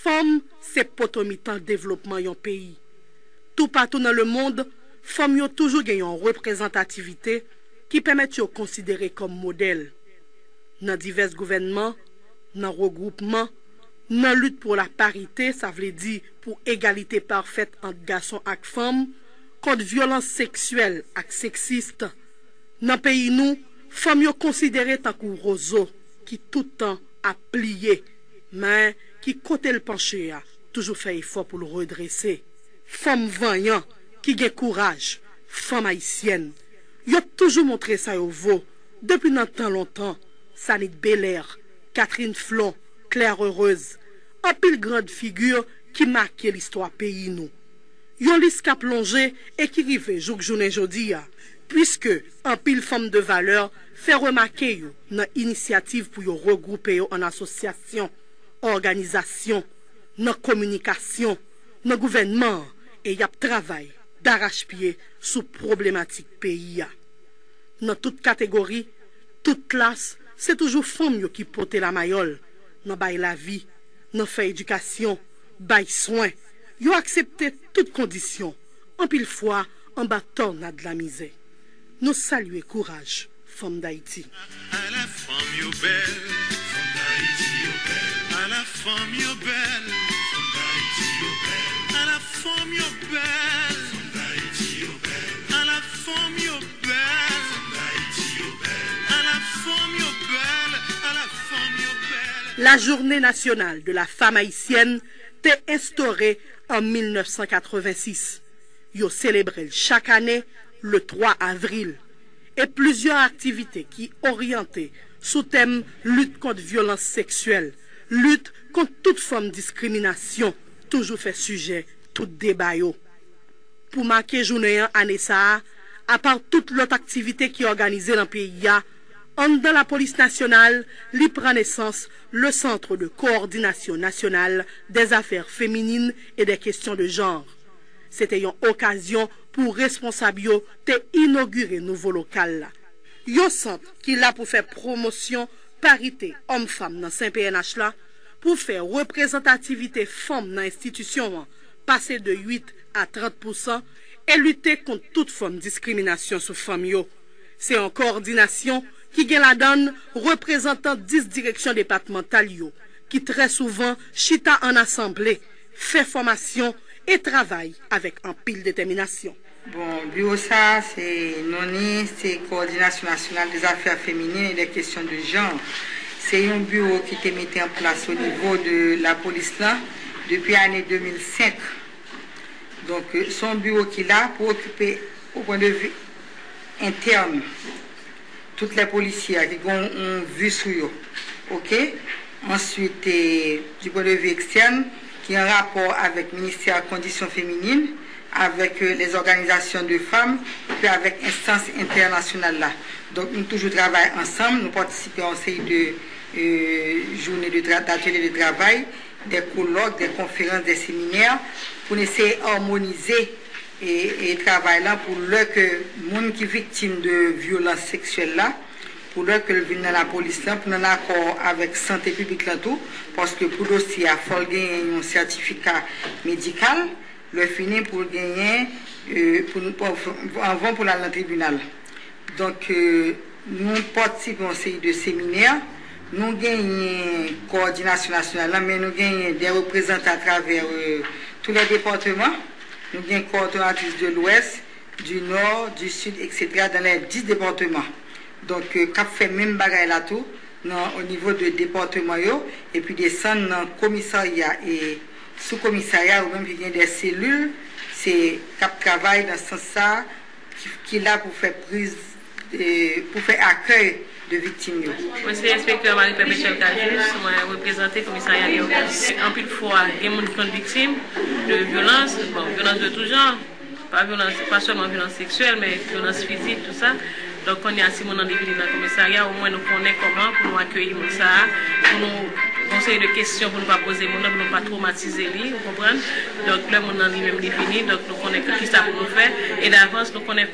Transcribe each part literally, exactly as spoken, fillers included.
Fanm se poto mitan devlopman yon peyi. Toupatou nan lemonn, fanm yo toujou gen yon reprezantativite ki pèmèt yo konsidere kòm modèl. Nan divès gouvènman, nan regwoupman, nan lit pou laparite, sa vle di pou egalite pafèt ant gason ak fanm, kont vyolans seksyèl ak seksis, nan peyi nou, fanm yo konsidere tankou wozo ki tout tan ap pliye, men ki kote l panche a, toujou fè efò pou l redrese. Fanm vanyan, ki gen kouraj, fanm ayisyèn, yo toujou montre sa yo vo depi nan tan lontan. Sanit Belair, Catherine Flon, Claire Heureuse, anpil grand figi ki make listwa peyi nou. Yon lis k ap lonje e ki rive jouk jounen jodi a, piske anpil fanm de valè fè remake yo nan inisyativ pou yo regwoupe yo an asosyasyon, òganizasyon, nan kominikasyon, nan gouvènman an, e y ap travay darachpye sou pwoblematik peyi a. Nan tout kategori, tout klas, se toujou fanm yo ki pote lamayòl nan bay lavi, nan fè edikasyon, bay swen. Yo aksepte tout kondisyon, anpil fwa anba tònad lamizè. Nou salye kouraj fanm Dayiti. Ala fanm yo bèl, fanm Dayiti yo bèl. Ala fanm yo bèl, fanm Dayiti yo bèl. Ala fanm yo bèl, fanm Dayiti yo bèl. Ala fanm yo bèl, fanm Dayiti yo bèl. Ala fanm yo bèl, ala fanm yo bèl. La Journée nationale de la femme haïtienne te enstore an mil nèf san katrevensis. Yo selebre l chak ane le twa avril. E plizyè aktivite ki oryante sou tèm lit kont vyolans seksyèl, lit kont tout fòm diskriminasyon toujou fè sijè tout deba yo. Pou make jounen an ane sa a, apa tout lòt aktivite ki òganize nan peyi a, anndan Lapolis Nasyonal, li pran nesans le Centre de Coordination Nationale des Affaires Féminines et des Questions de Genre. Se te yon okazyon pou responsab yo te inogire nouvo lokal la. Yon sant ki la pou fè pwomosyon parite òm-fanm nan sen P N H la, pou fè reprezantativite fanm nan enstitisyon an pase de uit a trant pousan e lite kont tout fòm diskriminasyon sou fanm yo. Se yon kowòdinasyon ki gen ladan l reprezantan dis direksyon depatmantal yo, ki trè souvan chita ann asanble, fè fòmasyon e travay avèk anpil detèminasyon. Bon, biwo sa a, se non li, se Coordination Nationale des Affaires Féminines et des Questions de Genre. Se yon biwo ki te mete an plas o nivo de lapolis lan depi ane de mil senk. Donk, se yon biwo ki la pou okipe, o pwen de vi entèn, tout lè polisye a ki gen yon vi sou yo. Oke? Answit, e, du point de vue externe, ki an rapò avèk Ministè Kondisyon Feminin, avèk, e, les organisations de femmes, epi avèk enstans entènasyonal la. Donk, nou toujou travay ansanm, nou patisipe a yon seri de, e, jounen de tra-, d'atelier de travay, de kolòk, de konferans, de seminè, pou n eseye amonize e, e travay la pou lè ke moun ki viktim de vyolans seksyèl la, pou lè ke l vin nan lapolis lan, pou n ann akò avèk sante piblik lan tou, paske pou dosye a, fò l genyen yon sètifika medikal, lè fini pou l genyen, e, pou, pou, anvan pou l al nan tribinal. Donk, e, nou patisipe yon seri de seminè, nou genyen kowòdinasyon nasyonal la, men nou genyen de reprezantan atravè, e, tou lè depatman. Nou gen kowòdonatris de Lwès, du Nò, du Sid, etsetera, dans les dix départements. Donk, e, k ap fè menm bagay la tou, nan, o nivo de depatman yo, epi desann nan komisarya e sou komisarya, ou menm ki gen de selil, se k ap travay nan sans sa, ki, ki la pou fè priz, e, pou fè akèy de viktim yo. Mwen se enspektè Marie Perpétuelle Cajuste, mwen reprezante komisarya Leopòl. Anpil fwa, gen moun ki konn viktim de vyolans, bon, vyolans de tou jan, pa vyolans, pa sèlman vyolans seksyèl, men vyolans fizik, tou sa. Donk, kounye a, si moun nan li vini nan komisarya, omwen nou konnen kòman pou nou akeyi moun sa a, pou nou, gon seri de kesyon pou nou pa poze moun nan, pou nou pa twomatize li, ou konprann? Donk, lè moun nan li menm li vini, donk, nou konnen ki, kisa pou nou fè, e davans, nou konnen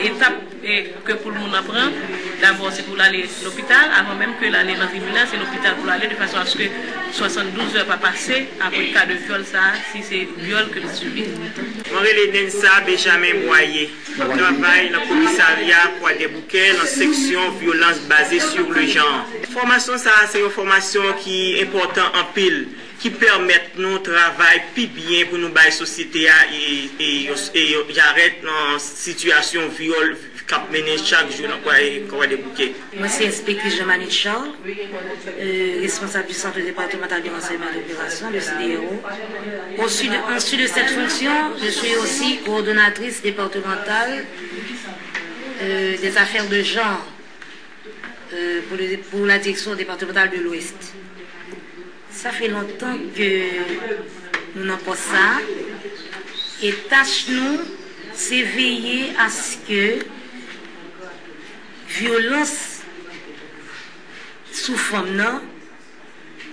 etap, e, ke pou moun nan pran, Dabò, se pou l ale lopital, avan menm ke l ale nan tribinal, se lopital pou l ale, de fason aske swasanndouz è pa pase apre ka de vyòl sa a, si se vyòl ke l sibi. Mwen rele Nensa Benjamin Boyer. M ap travay nan komisarya Kwadèboukè, nan seksyon vyolans baze sur le genre. Fòmasyon sa a, se yon fòmasyon ki enpòtan anpil, ki pèmèt nou travay pi byen pou nou bay sosyete a e, e, e jarèt nan sitiyasyon vyòl k ap mennen chak jou nan Kwa-, Kwadèboukè. Moi, c'est inspectrice Jean-Marie Charles, euh, responsable du Centre départemental de renseignement et d'opération, le C D R O. Au sud, en sus de cette fonction, je suis aussi coordonnatrice départementale, euh, des affaires de genre, euh, pour le, pour la direction départementale de l'Ouest. Sa fè lontan ke nou nan pòs sa a, e tach nou, se veye aske vyolans sou fanm nan,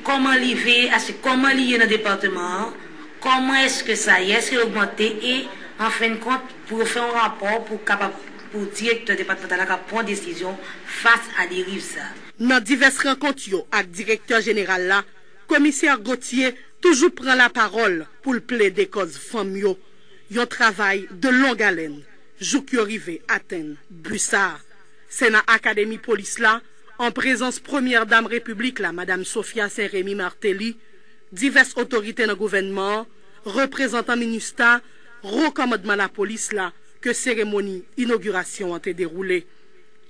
kòman li veye, aske kòman li ye nan depatman an, kòman èske sa ye, èske l ogmante, e, an fen de kont, pou yo fè yon rapò pou kapab, pou direktè depatmantal la ka pran desizyon fas a deriv sa. Nan divès rankont yo ak direktè jeneral la, Komisè Gauthier toujou pran lapawòl pou l plede kòz fanm yo, yon travay de long haleine, jouk yo rive atenn bi sa a. Sena Akademi Polis la, an prezans Premyè Dam Repiblik la, Madam Sophia Saint-Remy Martelly, divès otorite nan gouvènman an, reprezantan minista, wo kòmandman lapolis la, ke seremoni inogirasyon an te dewoule.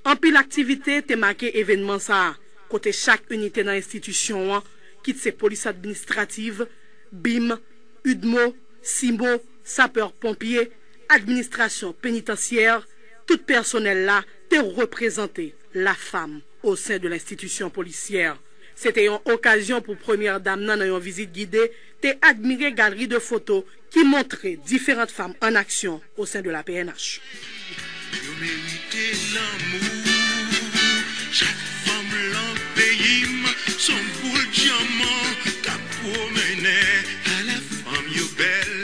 Anpil aktivite te make evènman sa a, kote chak inite nan enstitisyon an, kit se polis administrativ, bim, udmo, simo, sapè ponpye, administrasyon penitansyè, tout pèsonèl la te reprezante la femme au sein de l'institution policière. Se te yon okazyon pou Premyè Dam nan, nan yon vizit gide, te admire galri de foto ki montre diferan fanm an aksyon au sein de la P N H. Yo merite lanmou. Chak fanm lan peyi m s on boul dyaman k ap pwomennen. Ala fanm yo bèl,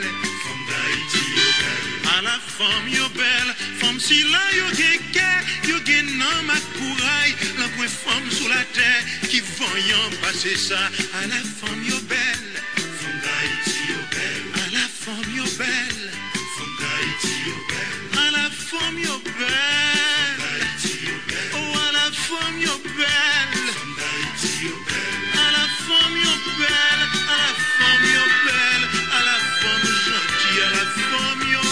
fanm Dayiti yo bèl. Ala fanm yo bèl, fanm sila yo gen kè, yo gen nanm ak kouray. Lanpwen fanm sou latè ki vanyan pase sa. Ala fanm yo bèl, fanm Dayiti yo bèl. Ala fanm yo bèl, fanm Dayiti yo bèl. Ala fanm yo bèl, fanm Dayiti yo bèl. Oh, ala fanm yo bèl, fanm Dayiti yo bèl. Ala fanm yo bèl, ala fanm yo bèl, ala fanm janti, ala fanm yo.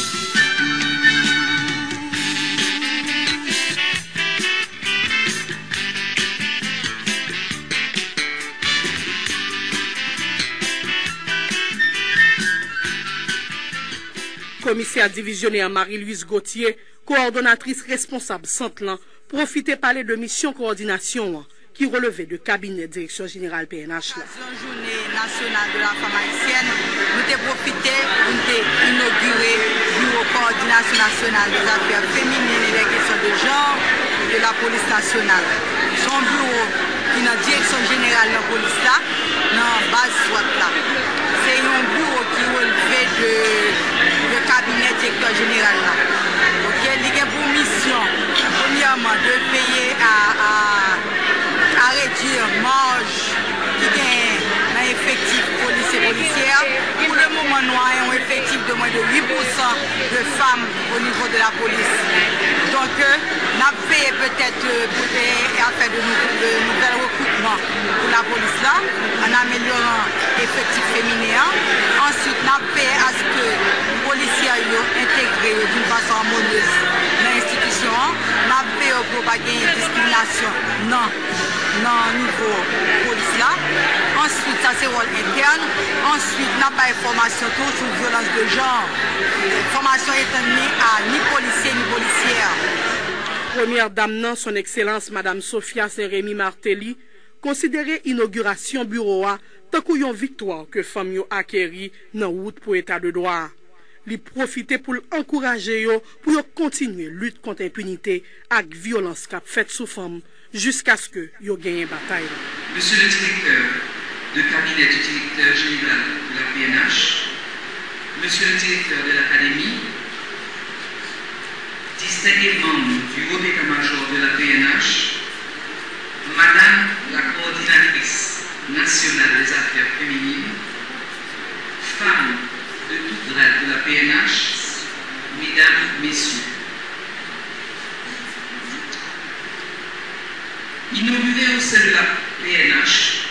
Komisè divizyonè Marie-Louise Gauthier, kowòdonatris responsab sant lan, pwofite pale de misyon kowòdinasyon an ki releve de kabinè Direksyon Jeneral P N H la. Okazyon Jounen Nasyonal de la Fanm Ayisyèn, nou te pwofite pou n te inogire Biwo Kowòdinasyon Nasyonal dè Zafè Feminen e dè Kesyon de Janr de Lapolis Nasyonal. Se yon biwo ki nan Direksyon Jeneral Lapolis la, nan baz swat la. Se yon biwo ki relve de, de kabinè Direktè Jeneral la. Oke, li gen pou misyon, premyèman, de veye a, a, a redwi maj ki genyen nan efektif polisye, polisyè. Pou le moman, nou a yon efektif de mwens de uit pousan de fanm o nivo de lapolis. Donk, euh, n ap veye petèt, euh, pou, euh, a fè de nou-, de nouvèl rekritman pou lapolis la, an amelyoran efektif feminen an. Answit, n ap veye aske polisyè yo entegre yo d'une façon harmonieuse nan enstitisyon an. N ap veye pou yo pa genyen diskriminasyon nan, nan nivo polis la. Answit, sa se wòl entèn. Answit, n ap bay fòmasyon tou sou vyolans de jan. Fòmasyon etann li a ni polisye ni polisyè. Premyè Dam nan, Son Ekselans Madam Sophia Saint-Remy Martelly, konsidere inogirasyon biwo a tankou yon viktwa ke fanm yo akeri nan wout pou eta de dwa a. Li pwofite pou l ankouraje yo pou yo kontinye lit kont enpinite ak vyolans k ap fèt sou fanm jiskaske yo genyen batay la. Monsieur le directeur de cabinet du directeur général de la P N H, Monsieur le directeur de l'académie, distingués membres du haut état-major de la P N H, Madame la coordinatrice nationale des affaires féminines, femmes de tout grade de la P N H, mesdames, messieurs. Inauguré au sein de la P N H,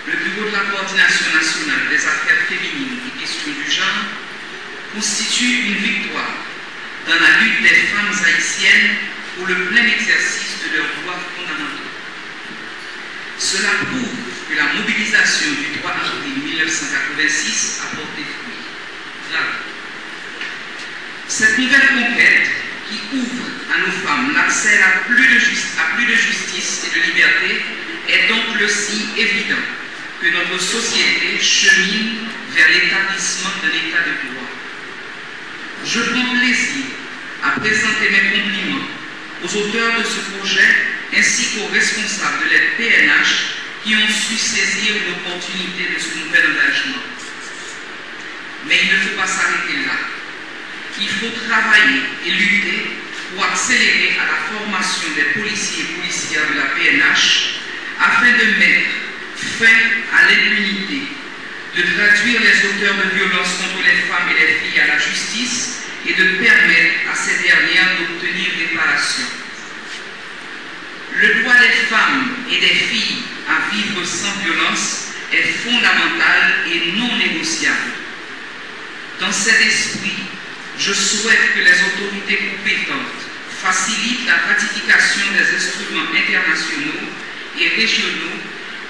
le bureau de la coordination nationale des affaires féminines et questions du genre constitue une victoire dans la lutte des femmes haïtiennes pour le plein exercice de leurs droits fondamentaux. Cela prouve que la mobilisation du trois avril mille neuf cent quatre-vingt-six a porté fruit. Bravo. Cette nouvelle conquête qui ouvre à nos femmes l'accès à plus de jus-, à plus de justice et de liberté est donc le signe évident que notre société chemine vers l'établissement d'un état de droit. Je prends plaisir à présenter mes compliments aux auteurs de ce projet ainsi qu'aux responsables de l'aide P N H qui ont su saisir l'opportunité de ce nouvel engagement. Mais il ne faut pas s'arrêter là. Il faut travailler et lutter pour accélérer à la formation des policiers et policières de la P N H afin de mettre fin à l'impunité, de traduire les auteurs de violences contre les femmes et les filles à la justice et de permettre à ces dernières d'obtenir réparation. Le droit des femmes et des filles à vivre sans violence est fondamental et non négociable. Dans cet esprit, je souhaite que les autorités compétentes facilitent la ratification des instruments internationaux et régionaux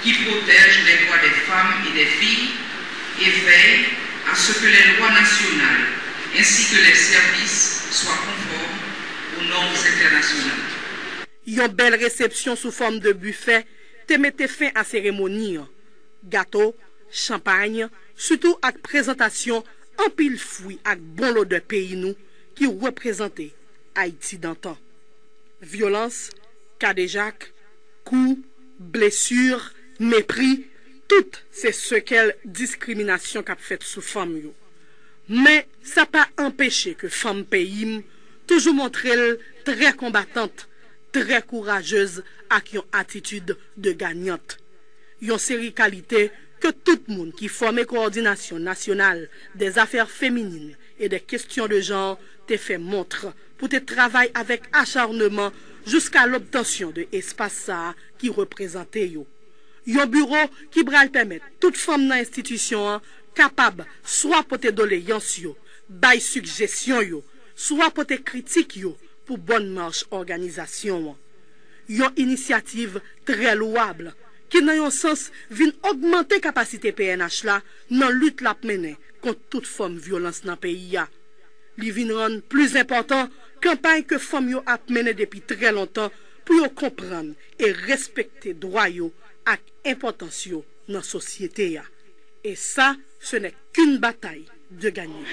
qui protègent les droits des femmes et des filles et veillent à ce que les lois nationales ainsi que les services soient conformes aux normes internationales. Yon bèl resepsyon sou fòm de bifè te mete fen a seremoni an. Gato, chanpay, sitou ak prezantasyon anpil fwi ak bon lodè peyi nou ki reprezante Ayiti dantan. Vyolans, kadejak, kou, blesi, mepri, tout se sekèl diskriminasyon k ap fèt sou fanm yo. Men sa pa anpeche ke fanm peyi m toujou montre l trè konbatant, trè kourajez ak yon atitid de ganyant. Yon seri kalite ke tout moun ki fòme Coordination Nationale des Affaires Féminines et des Questions de Genre te fè montre pou te travay avèk acharneman jiska lobtansyon de espas sa a ki reprezante yo. Yon biwo ki pral pèmèt tout fanm nan enstitisyon an kapab swa pote doleyans yo, bay sigjesyon yo, swa pote kritik yo pou bòn mach òganizasyon an. Yon inisyativ trè lwab ki nan yon sans vin ogmante kapasite P N H la nan lit l ap mennen kont tout fòm vyolans nan peyi a. Li vin rann pli enpòtan kanpay ke fanm yo ap mennen depi trè lontan pou yo konprann e respekte dwa yo ak enpòtans yo nan sosyete a. E sa, ce n'est qu'une bataille de gagner.